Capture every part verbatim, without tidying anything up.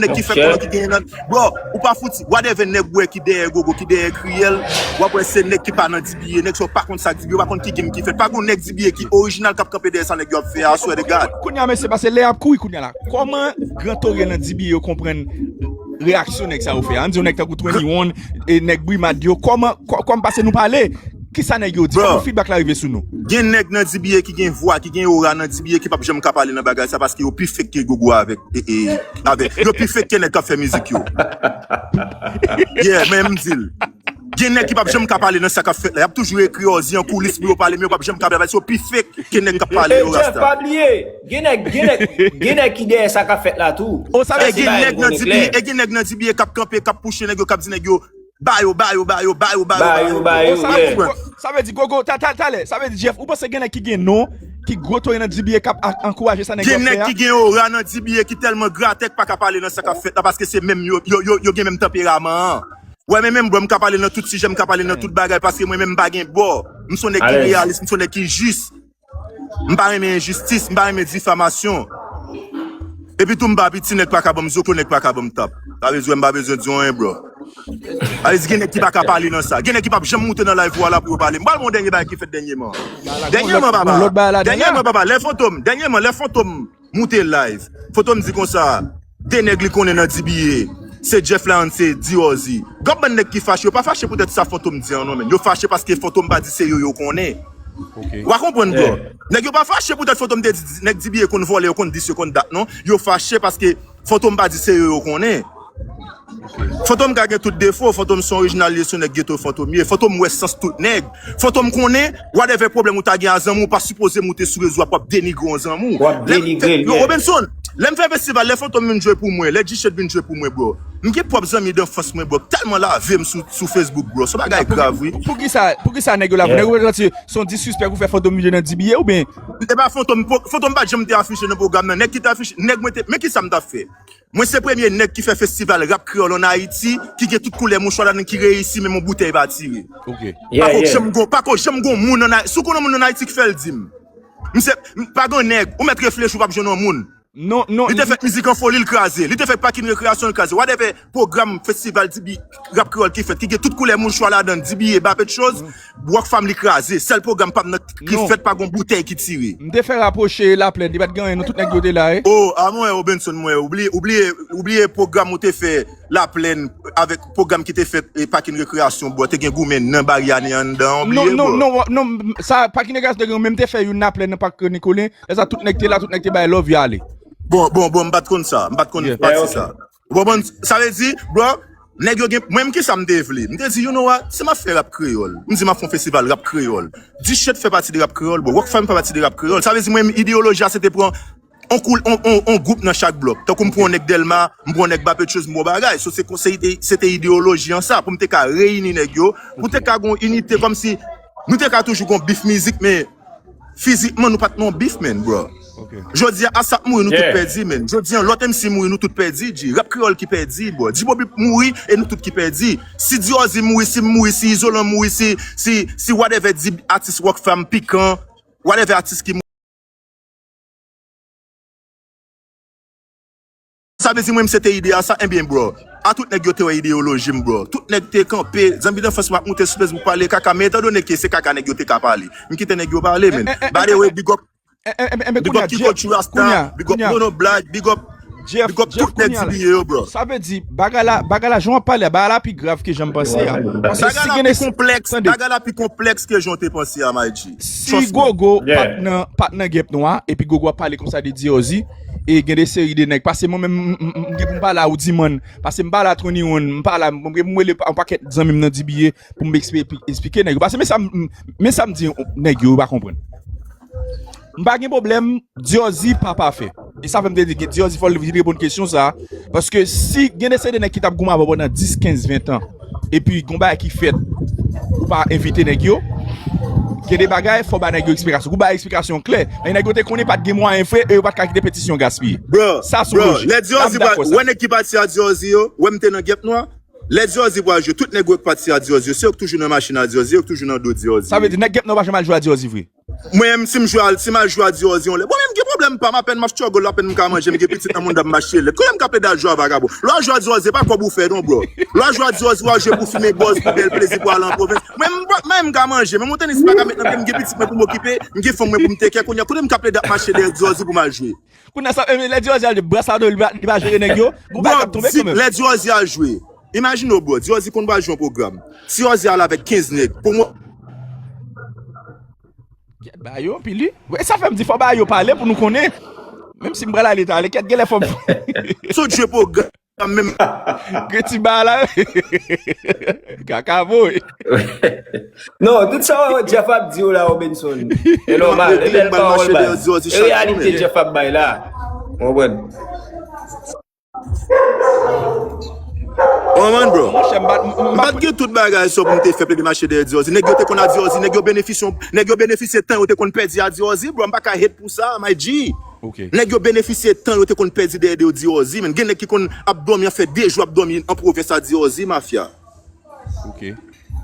Nèg ki fè konnen ki genyen nan. Bro, ou pa fouti. Whatever nèg ou wè ki dèyè Gogo, ki dèyè Kriyèl, w ap wè se nèg ki pa nan D B A, nèg sa yo pa konn sa k D B A, yo pa konn ki game ki fèt. Pa gon nèg D B A ki orijinal k ap kanpe dèyè sa nèg yo ap fè a, I swear to God. Kounye a, mesye, pase lè ap kouri kounye a la. Kòman Gran Torye nan D B A yo konprann reyaksyon nèg sa yo fè a? Ann di yon nèg tankou twenty-one, e nèg Brimad yo, kòman, kò-, kòman pase nou pale? Kisa nèg yo di? Bro, kòman feedback la rive sou nou? Gen nèg nan D B A ki gen vwa, ki gen ora nan D B A ki p ap janm ka pale nan bagay sa paske yo pi fake ke Gogo avèk, e, e, avèk. Yo pi fake ke nèg k ap fè mizik yo. Yeah, men m di l. Gen nèg ki p ap janm ka pale nan sa k ap fèt la. Y ap toujou ekri Ozzy an koulis pou yo pale, men yo p ap janm ka pale. Yo pi fake ke nèg k ap pale yo, Rasta. Pa bliye, gen nèg, gen nèg, gen nèg ki dèyè sa k ap fèt la tou. E gen nèg nan D B A, e gen nèg nan D B A k ap kanpe, k ap pouche nèg yo, k ap di nèg yo, ba yo, ba yo, ba yo, ba yo, ba yo, ba yo, ba yo, yeah. Sa vle di, Gogo, ta, ta, talè, sa vle di, Jeff, ou panse gen nèg ki gen non, ki gwo toye nan D B A k ap a-, ankouraje sa nèg yo ap fè a? Gen nèg ki gen ora nan D B A ki tèlman gratè k pa ka pale nan sa k ap fèt la, paske se menm yo, yo, yo, yo gen menm tanperaman an. Wè, men menm, bro, m ka pale nan tout sijè, m ka pale nan tout bagay, paske mwen menm m pa gen bò. M se yon nèg ki reyalis, m se yon nèg ki jis. M pa renmen enjistis, m pa renmen difamasyon. Epi tou m pa piti, nèg pa ka ban m zoklo, nèg pa ka ban m tap. Sa vle di, wè, m pa bezwen di anyen, bro. Sa vle di, gen nèg ki pa ka pale nan sa. Gen nèg ki p ap janm moute nan live ou a la pou yo pale. M pral ba w yon dènye bagay ki fèt dènyèman. Dènyèman, papa. Dènyèman, papa. Lè Fantom, dènyèman, lè Fantom moute live. Fantom di konsa, de nèg li konnen nan D B A, se Jeff Lion, se Diorzi. Gad bann nèg ki fache, yo pa fache poutèt sa Fantom di an non, men. Yo fache paske Fantom pa di se yo yo konnen. Ou a konprann, bro. Nèg yo pa fache poutèt Fantom te di, nèg D B A konn vòlè, yo konn dis, yo konn dat, non. Yo fache paske Fantom pa di se yo yo konnen. Fantom ka gen tout defo, Fantom se yon orijinal, li se yon nèg geto, Fantom ye. Fantom wè sans tout nèg. Fantom konnen, whatever pwoblèm ou ta gen a zanmi w, ou pa sipoze moute sou rezo a pou ap denigre yon zanmi w. W ap denigre l, yeah. Yo, Robinson, lè m fè festival, lè Fantom vin jwe pou mwen, lè G-Shed vin jwe pou mwen, bro. M gen pwòp zanmi danfans mwen, bro, k tèlman lave m sou, sou Facebook, bro. Se yon bagay grav, wi. Pou, pou, poukisa, poukisa nèg yo lave? Nèg yo santi se yon disrespect ou fè Fantom vin jwe nan D B A, oubyen? E pa Fantom, Fantom pa t janm te afiche nan pwogram nan. Nèg ki te afiche, nèg mwen te, men kisa m t ap fè? Mwen se premye nèg ki fè festival rap kreyòl ann Ayiti, ki gen tout koulè mouchwa ladan, ki reyisi, menm yon boutèy pa tire. Ok. Pako janm gon, pako janm gon moun ann Ayiti. Si w konn yon moun ann Ayiti ki fè l, di m. M se, m pa gen nèg, ou mèt reflechi, ou p ap jwenn yon moun. Non, non. Li te fè mizik an foli, l kraze. Li te fè Pakin Rekreyasyon, l kraze. Whatever pwogram festival D B A rap kreyòl ki fèt, ki gen tout koulè mouchwa ladan, D B A, Bapet Choz, Rockfam li kraze. Sèl pwogram p ap nan ki fèt, pa gon boutèy ki tire. M te fè rapwoche Laplèn, li pa t gen anyen, non, tout nèg yo te la, wi. Oh, a mwen, Obenson, mwen, ou bliye, ou bliye, ou bliye pwogram ou te fè Laplèn avèk pwogram ki te fèt, e, Pakin Rekreyasyon, bro, te gen goumen nan Baryani anndan, ou bliye, bro. Non, non, non, non, sa, Pakin Rekreyasyon te gen, menm te fè youn Laplèn nan Pak Nikolin, lè sa tout nèg te la, tout nèg te bay love, yo ale. Bon, bon, bon, m pa t konn sa, m pa t konn pati sa. Ou konprann? Sa vle di, bro, nèg yo gen, mwen menm kisa m te vle? M te di, you know what? Si m ap fè rap kreyòl, m di m ap fè yon festival rap kreyòl. G-Shed fè pati de rap kreyòl, bro. Rockfam fè pati de rap kreyòl. Sa vle di, mwen menm, ideyoloji a, se te pran on koul-, on, on, on gwoup nan chak blòk. Tankou m pran yon nèg Dèlma, m pran yon nèg Bapet Choz, m bon bagay. So, se konsèy te, se te ideyoloji an sa, pou m te ka reyini nèg yo, pou te ka gon inite, kòmsi nou te ka toujou gon bif mizik, men fizikman, nou pa t nan bif, man, bro. Ok. Jodi a, ASAP mouri, nou tout pèdi, man. Jodi a, lòt M C mouri, nou tout pèdi, G. Rap kreyòl ki pèdi, bro. Dibobip mouri, e nou tout ki pèdi. Si Diorzi mouri, si m mouri, si Izolan mouri, si, si, si whatever di atis Rockfam, Pikan, whatever atis ki mouri. Sa vle di mwen, m se te ide a sa, enben, bro. A tout nèg yo te wè ideyoloji m, bro. Tout nèg te kanpe, zanmi danfans mwen ap moute sou Facebook pale kaka, men etandone ke se kaka nèg yo te ka pale, m kite nèg yo pale, men. By the way, big up, big up Kiko Chou Rasta, big up Mono Black, big up, big up tout nèg D B A yo, bro. Sa vle di, bagay la, bagay la, jan w ap pale a, bagay la pi grav ke jan m panse a. Paske si gen de, tande. Bagay la pi konplèks, bagay la pi konplèks ke jan w te panse a, my G. Si Gogo pa t nan, pa t nan Gèp Nwa, epi Gogo ap pale konsa de Diorzi, e gen de seri de nèg, paske mwen menm, m, m, m gen pou m pale a Oudimàn, paske m pale a Twenty One, m pale a, m gen pou m rele yon pakèt zanmi m nan D B A pou m ekspli-, esplike nèg yo. Paske men sa m, m, men sa m di nèg yo, yo pa konprann. M pa gen pwoblèm, Diorzi pa pafè. E sa fè m te di, Diorzi fò l vin reponn kesyon sa. Paske si gen de seri de nèg ki t ap goumen avè w pandan dis, kenz, ven tan, epi gon bagay ki fèt, ou pa envite nèg yo, gen de bagay, fò w ba nèg yo eksplikasyon. Pou w ba eksplikasyon klè, men nèg yo te konnen pa t gen mwayen vre, e yo pa t ka kite petisyon gaspiye. Sa se yon lojik. Lè Diorzi, wè nèg ki pati a Diorzi yo, wè m te nan Gèp Nwa, Lè Diòzi pral jwe, tout nèg yo k pati a Diòzi yo, se yo k toujou nan machin a Diòzi, yo k toujou nan do Diòzi. Sa vle di, nèg Gèp Nò pa janm al jwe a Diòzi vre? Mwen menm, si m jwe al, si m al jwe a Diòzi yon lè, mwen menm gen pwoblèm pa m, apèn m ap struggle, apèn m ka manje, m gen pitit nan moun dan m mache lèt. Kote m ka plede al jwe a vagabon? Lè w al jwe a Diòzi, e pa kòb ou fè non, bro. Lè w al jwe a Diòzi, w al jwe pou fimen bòz, pou bèl plezi, pou al an pwovens. Mwen menm, mwen menm m ka manje, men mon tenis pa ka met nan pye m, m gen pitit mwen pou m okipe, m gen fanm mwen pou m teke, kounye a, kote m ka plede ap mache dèyè Diòzi pou m al jwe? Kounye a sa, e, lè Diòzi al jwe, brasa do, li pa, li pa jere nèg yo. Gon bagay k ap tonbe kanmenm. Lè Diòzi al jwe, imajine w, bro, Diòzi konn pral jwe yon pwogram. Si Diòzi al avèk kenz nèg, pou mwen, Kèt, ba yo anpil, wi. E sa fè m di fò ba yo pale pou nou konnen. Menm si m pral ale talè, kèt, genlè fò m sot jwe pwogram menm. Gen ti ba la. Kaka voye. Non, tout sa Jeff ap di w la, Robenson, e nòmal, e bèl pawòl baz. E reyalite Jeff ap bay la. Ou konprann? Ou konprann, bro? Monchè, m pa t, m, m pa t gen tout bagay sa pou m te fè plede mache dèyè Diòzi. Nèg yo te konn a Diòzi, nèg yo benefisye, nèg yo benefisye tan yo te konn pèdi a Diòzi, bro. M pa ka hate pou sa, my G. Ok. Nèg yo benefisye tan yo te konn pèdi dèyè de Diòzi, men gen nèg ki konn ap dòmi, an fè de jou ap dòmi an pwovens a Diòzi, mafya. Ok.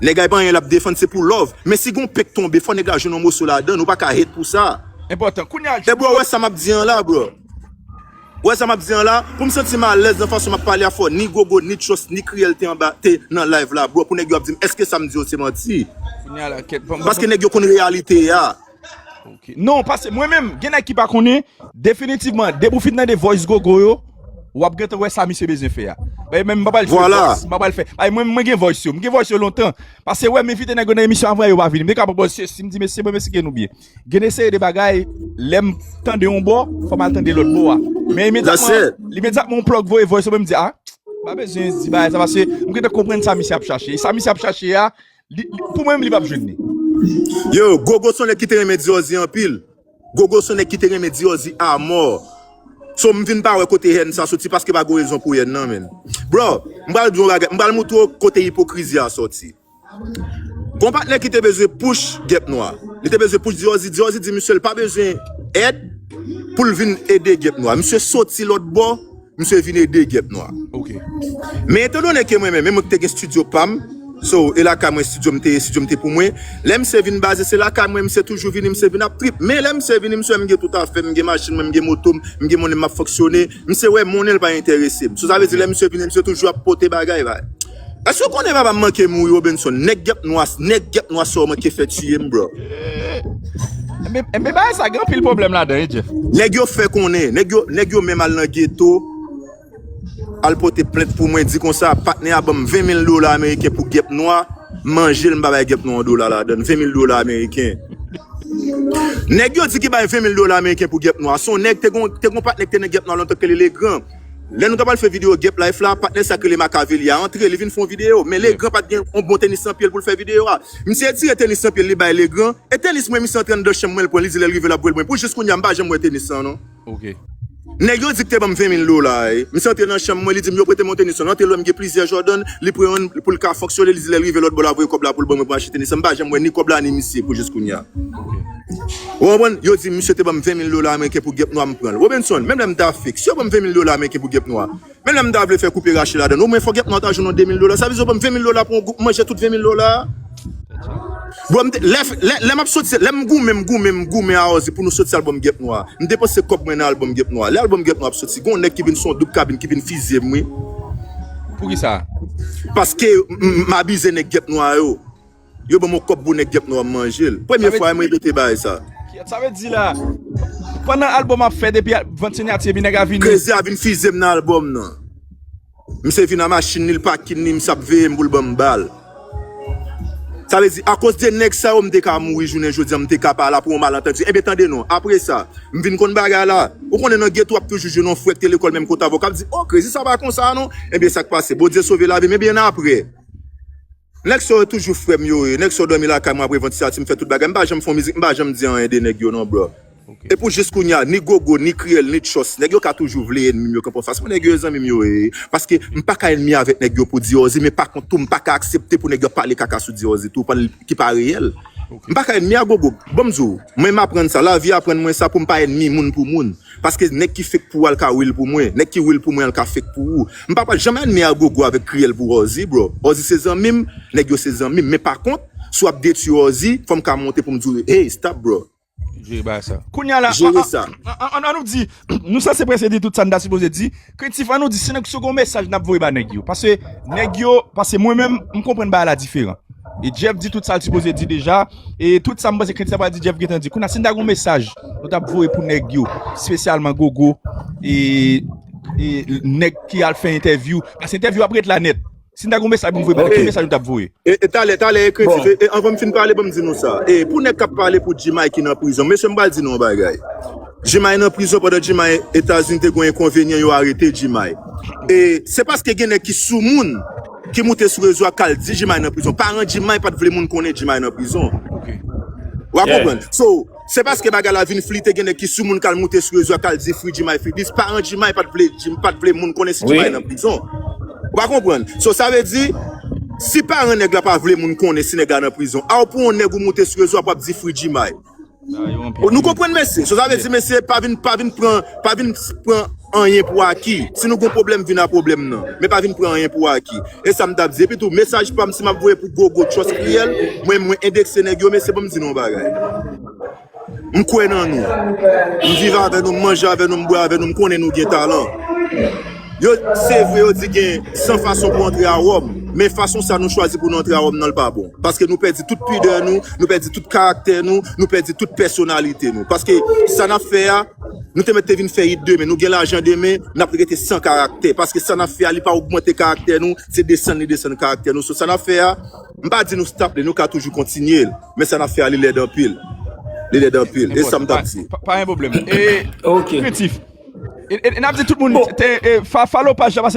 Nèg la pa anyen l ap defann, se pou love. Men si gon pèk tonbe, fò nèg la jwenn yon moso ladan l, ou pa ka hate pou sa. Enpòtan. Kounye a, e bro, wè sa m ap di an la, bro. Wè sa m ap di an la, pou m santi m alèz nan fason m ap pale a, fò ni Gogo, ni Trust, ni Kriyèl te anba, te nan live la, bro, pou nèg yo ap di m, èske sa m di yo se manti? Kounye a la, kèt, ban m, ban m. Paske nèg yo konn reyalite a. Ok. Non, paske mwen menm, gen nèg ki pa konnen, definitivman, depi w fin tande voice Gogo yo, w ap gentan wè sa misye bezwen fè a. Bay, men m pa pral jwe voice, m pa pral fè. Bay, mwen, mwen gen voice yo, m gen voice yo lontan. Paske, wè, m envite nèg yo nan emisyon avan yo pa vini. M te ka pwopoze sesi, m di, mesye, mwen, mesye, nou byen. Gen de seri de bagay, lè m tande yon bò, fò m al tande lòt bò a. Men imedyatman, imedyatman yon plug voye voice yo, mwen m di, a, m pa bezwen di bagay sa, paske m gentan konprann sa misye ap chache. E sa misye ap chache a, li, li, pou mwen menm, li p ap jwenn li. Yo, Gogo se yon nèg ki te renmen Diòzi anpil. Gogo se yon nèg ki te renmen Diòzi amò. So, m vin pa wè kote hèn sa soti, paske pa gen rezon pou hèn nan, menn. Bro, m pral di yon bagay, m pral moutre w kote ipokrizi a soti. Gon patnè ki te bezwen push Gèp Nwa. Li te bezwen push Diòzi. Diòzi di misye l pa bezwen èd pou l vin ede Gèp Nwa. Misye soti lòt bò, misye vin ede Gèp Nwa. Ok. Men etandone ke mwen menm, e mwen ki te gen estidyo pa m, so, e lakay mwen estidyo m te ye, estidyo m te pou mwen. Lè misye vin baze, se lakay mwen misye toujou vini, misye vin ap trip. Men lè misye vini, misye wè m gen tout afè m, m gen machin mwen, m gen moto m, m gen monnen m ap fonksyone, misye wè monnen l pa enterese m. So, sa vle di lè misye vini, misye toujou ap pote bagay, bay. Èske w konnen papa m manke mouri, Robenson? Nèg Gèp Nwa, nèg Gèp Nwa sa w manke fè tiye m, bro. Enben, enben, bagay sa gen anpil pwoblèm ladan, wi, Jeff. Nèg yo fè konnen, nèg yo, nèg yo menm al nan geto, al pote plent pou mwen, di konsa, patnè a ban m ven mil dola ameriken pou Gèp Nwa, m manje l, m pa bay Gèp Nwa yon dola ladan l, ven mil dola ameriken. Nèg yo di ki bay ven mil dola ameriken pou Gèp Nwa, se yon nèg te gon, te gon patnè ki te nan Gèp Nwa lontan ki rele Legran. Lè nou t ap al fè videyo Gap Life la, patnè sa k rele Makaveli a antre, li vin fè yon videyo. Men Legran pa t gen yon bon tenis nan pye l pou l fè videyo a. Misye retire tenis nan pye l, li bay Legran. E tenis mwen, misye antre anndan chanm mwen, l pran, li di lè l rive l ap voye l pou mwen. Pou jis kounye a, m pa janm wè tenis lan non. Ok. Nèg yo di k te ban m ven mil dola, wi. Misye antre nan chanm mwen, li di m yo prete m yon tenis lan. Antre l wè m gen plizyè Jordan, li pran youn pou l ka fonksyone, li di lè l rive lòt bò l ap voye kòb la pou l ban mwen pou m achte tenis lan. M pa janm wè ni kòb la ni misye pou jis kounye a. Ok. Ou konprann? Yo di misye te ban m ven mil dola ameriken pou Gap Nwa, m pran l. Robenson, menm lè m ta fake, si yo ban m ven mil dola ameriken pou Gap Nwa, menm lè m ta vle fè koupe rache ladan l, omwen fò Gap Nwa ta jwenn yon de mil dola. Sa vle di yo ban m ven mil dola pou yon gwoup manje tout ven mil dola a? Bro, m te, lè, lè, lè m ap soti, lè m goumen, m goumen, m goumen a Ozzy pou nou soti albòm Gap Nwa. M depanse kòb mwen nan albòm Gap Nwa. Lè albòm Gap Nwa ap soti, gen yon nèg ki vin sou yon doub kabin ki vin fizye m, wi. Poukisa? Paske m, m, m abize nèg Gap Nwa yo. Yo ban m yon kòb pou nèg Gap Nwa, m manje l. Premye fwa mwen repete bagay sa. Kiyès sa vle di la? Pandan albòm ap fèt epi vant sinyati epi nèg la vini. Krezi a vin fizye m nan albòm nan. Misye vin a machin li, l pakin li, misye ap veye m pou l ban m bal. Sa vle di, akoz de nèg sa yo, m te ka mouri jounen jodi a, m te ka pa la pou yon malantandi. Enben, tande non, apre sa, m vin konn bagay la. Ou konnen nan geto, w ap toujou jwenn yon frè ki te lekòl menm kote avè w, k ap di, o, Krezi sa pa konsa non. Enben, sa k pase? Bondye sove lavi m. Enben, apre. Nèg sa yo toujou frè m yo ye. Nèg sa yo dòmi lakay mwen apre vant sinyati m fè tout bagay. M pa janm fè yon mizik, m pa janm di anyen de nèg yo non, bro. Ok. E pou jis kounye a, ni Gogo, ni Kriyèl, ni Trust, nèg yo ka toujou vle ènmi m yo kanpe anfas mwen. Nèg yo e zanmi m yo ye. Paske m pa ka ènmi avèk nèg yo pou Diòzi, men pa kont tou, m pa ka aksepte pou nèg yo ap pale kaka sou Diòzi tou, pandan ki pa reyèl. M pa ka ènmi a gogo. Bon, m di w, mwen m aprann sa. Lavi aprann mwen sa pou m pa ènmi moun pou moun. Paske nèg ki fake pou w al ka real pou mwen. Nèg ki real pou mwen al ka fake pou ou. M pa pral janm ènmi a gogo avèk kriyèl pou Rosie, bro. Rosie se zanmi m, nèg yo se zanmi m. Men pa kont, si w ap detwi Rosie, fò m ka monte pou m di w, hey, stop, bro. Jere bagay sa. Kounye a la, Jere sa. An nou di, nou sanse prese di tout sa n ta sipoze di. Kretif, an nou di, si nèg sou gon mesaj n ap voye ba nèg yo. Paske nèg yo, paske mwen menm, m konprann bagay la diferan. E Jeff di tout sa l sipoze di deja. E tout sa m panse Kretif ap di, Jeff gentan di. Kounye a, si n ta gon mesaj, nou t ap voye pou nèg yo. Espesyalman Gogo. E, e nèg ki al fè entèvyou. Paske entèvyou ap ret la nèt. Si n ta gon mesaj pou n voye, ki mesaj nou t ap voye? E talè, talè, e Kretif, e anvan m fin pale, ban m di nou sa. E pou nèg k ap pale pou G-May ki nan prizon, mesye, m pral di nou yon bagay. G-May nan prizon, pandan G-May Etazini te gen yon enkonvenyan, yo arete G-May. E se paske gen nèg ki sou moun ki moute sou rezo a k al di G-May nan prizon. Paran G-May pa t vle moun konnen G-May nan prizon. Ou a konprann? So, se paske bagay la vin flite, gen nèg ki sou moun k al moute sou rezo a k al di free G-May, free this. Paran G-May pa t vle, pa t vle moun konnen si G-May nan prizon. Ou a konprann? So, sa vle di, si paran nèg la pa vle moun konnen si nèg la nan prizon, a w pou yon nèg ou moute sou rezo a pou ap di free G-May. Nou konprann mesye. So, sa vle di mesye pa vin, pa vin pran, pa vin pran anyen pou aki. Si nou gon pwoblèm, vin a pwoblèm nan. Men pa vin pran anyen pou aki. E sa m t ap di. Epi tou, mesaj pa m si m ap voye pou Gogo, Trust Kriyèl, mwen, mwen endekse nèg yo, mesye, ban m di nou yon bagay. M kwè nan nou. M viv avè nou, m manje avè nou, m bwè avè nou, m konnen nou gen talan. Yo, se vre, yo di gen san fason pou antre a Wòm, men fason sa nou chwazi pou nou antre a Wòm nan, l pa bon. Paske nou pèdi tout pidè nou, nou pèdi tout karaktè nou, nou pèdi tout pèsonalite nou. Paske sa n ap fè a, nou te mèt te vin fè it demen, nou gen lajan demen, n ap rete san karaktè. Paske sa n ap fè a, li pa ogmante karaktè nou, se desann li desann karaktè nou. So, sa n ap fè a, m pa di nou stop li, nou ka toujou kontinye l. Men sa n ap fè a, li lèd anpil. Li lèd anpil. E sa m t ap di. Pa, pa, pa gen pwoblèm. E, Kretif. E, e, e n ap di tout moun, te, e, fa-, follow paj la, paske